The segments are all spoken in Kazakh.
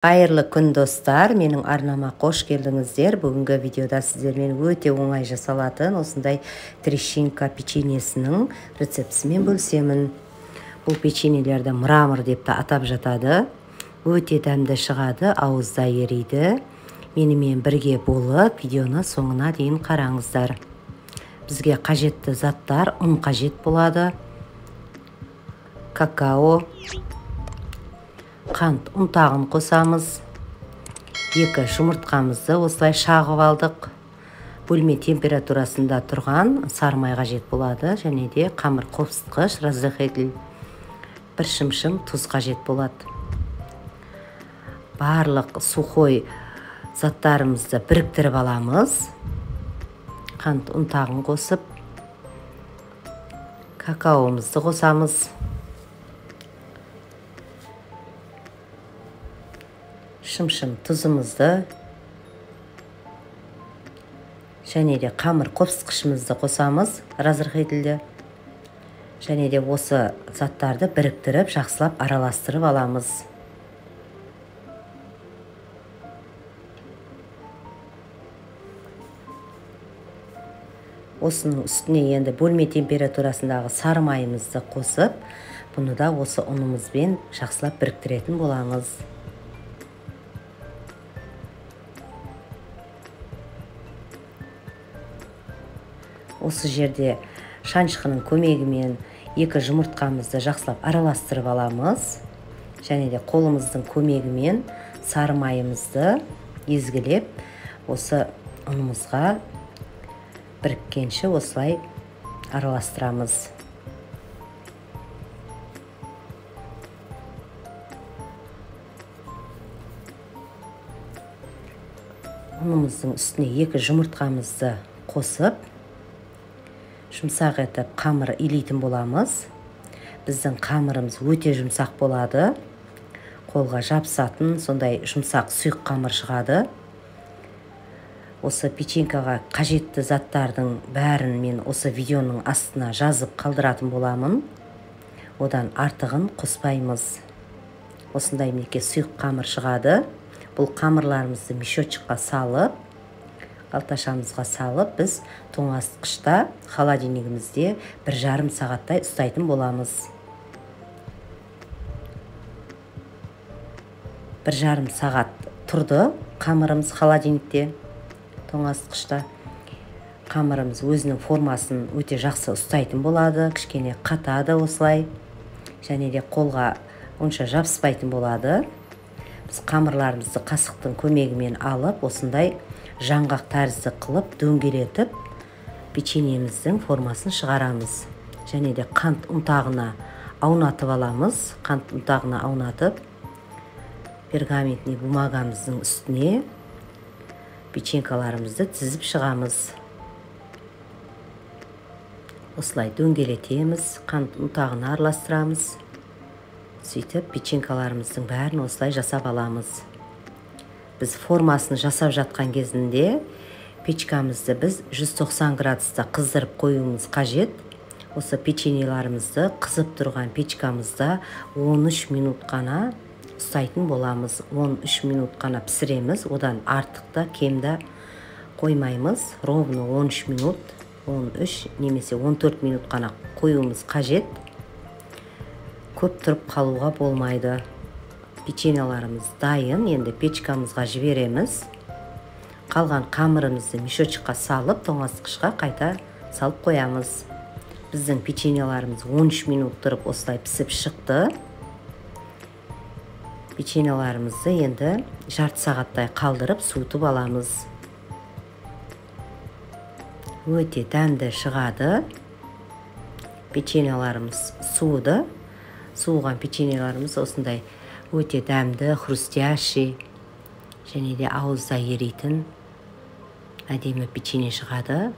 Қайырлы күн, достар! Менің арнама қош келдіңіздер. Бүгінгі видеода сіздермен өте оңай жасалатын осындай трещинка печеньесінің рецептісімен бөлісемін. Бұл печеньелерді мрамор деп те атап жатады. Өте дәмді шығады, ауызда ериді. Менімен бірге болып, видеоны соңына дейін қараңыздар. Бізге қажетті заттар: ұн қажет болады, какао, қант ұнтағын қосамыз, 2 жұмыртқамызды осылай шағып алдық, бөлме температурасында тұрған сары май қажет болады, және де қамыр қопсытқыш, разрыхлитель, бір шымшым тұз қажет болады. Барлық сухой заттарымызды біріктіріп аламыз, қант ұнтағын қосып, какаомызды қосамыз. Шымшым тұзымызды және де қамыр қопсытқышымызды қосамыз, разрыхлительді, және де осы заттарды біріктіріп жақсылап араластырып аламыз. Осының үстіне енді бөлме температурасындағы сары майымызды қосып, бұны да осы ұнымызбен жақсылап біріктіретін боламыз. Осы жерде шаншқының көмегімен 2 жұмыртқамызды жақсылап араластырып аламыз. Және де қолымыздың көмегімен сары майымызды езгілеп, осы ұнымызға біріккенше осылай араластырамыз. Ұнымыздың үстіне 2 жұмыртқамызды қосып, жұмсақ етіп қамыр илейтін боламыз. Біздің қамырымыз өте жұмсақ болады. Қолға жабысатын сондай жұмсақ сұйық қамыр шығады. Осы печенькаға қажетті заттардың бәрін мен осы видеоның астына жазып қалдыратын боламын. Одан артығын қоспаймыз. Осындай мінекей сұйық қамыр шығады. Бұл қамырларымызды мешочыққа салып, қалташамызға салып, біз тоңазытқышта, холодильнигімізде 1,5 сағаттай ұстайтын боламыз. 1,5 сағат тұрды қамырымыз холодильникте, тоңазытқышта. Қамырымыз өзінің формасын өте жақсы ұстайтын болады, кішкене қатады осылай, және де қолға онша жабыспайтын болады. Біз қамырларымызды қасықтың көмегімен алып, осындай жаңғақ тәрізді қылып дөңгелетіп печеньеміздің формасын шығарамыз. Және де қант ұнтағына аунатып аламыз. Қант ұнтағына аунатып, пергаментный бумагамыздың үстіне печенькаларымызды тізіп шығамыз. Осылай дөңгелетеміз, қант ұнтағына араластырамыз. Сөйтіп печенькаларымыздың бәрін осылай жасап аламыз. Біз формасын жасап жатқан кезінде печкамызды біз 190 градуста қыздырып қоюымыз қажет. Осы печеньеларымызды қызып тұрған печкамызда 13 минут қана ұстайтын боламыз. 13 минут қана пісіреміз, одан артық та кем де қоймаймыз. Ровно 13 минут, 13 немесе 14 минут қана қоюымыз қажет. Көп тұрып қалуға болмайды. Печеньеларымыз дайын, енді печкамызға жібереміз. Қалған қамырымызды мешочыққа салып, тоңазытқышқа қайта салып қоямыз. Біздің печеньеларымыз 13 минут тұрып осылай пісіп шықты. Печеньеларымызды енді жарты сағаттай қалдырып суытып аламыз. Өте дәмді шығады. Печеньеларымыз суыды. Суыған печеньеларымыз осындай өте дәмді, хрустящий, және де ауызда еритін әдемі печенье шығады.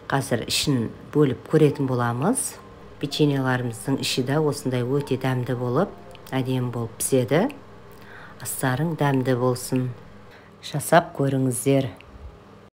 Қазір ішін бөліп көретін боламыз. Печеньеларымыздың іші де осындай өте дәмді болып, әдемі болып піседі. Астарың дәмді болсын. Жасап көріңіздер.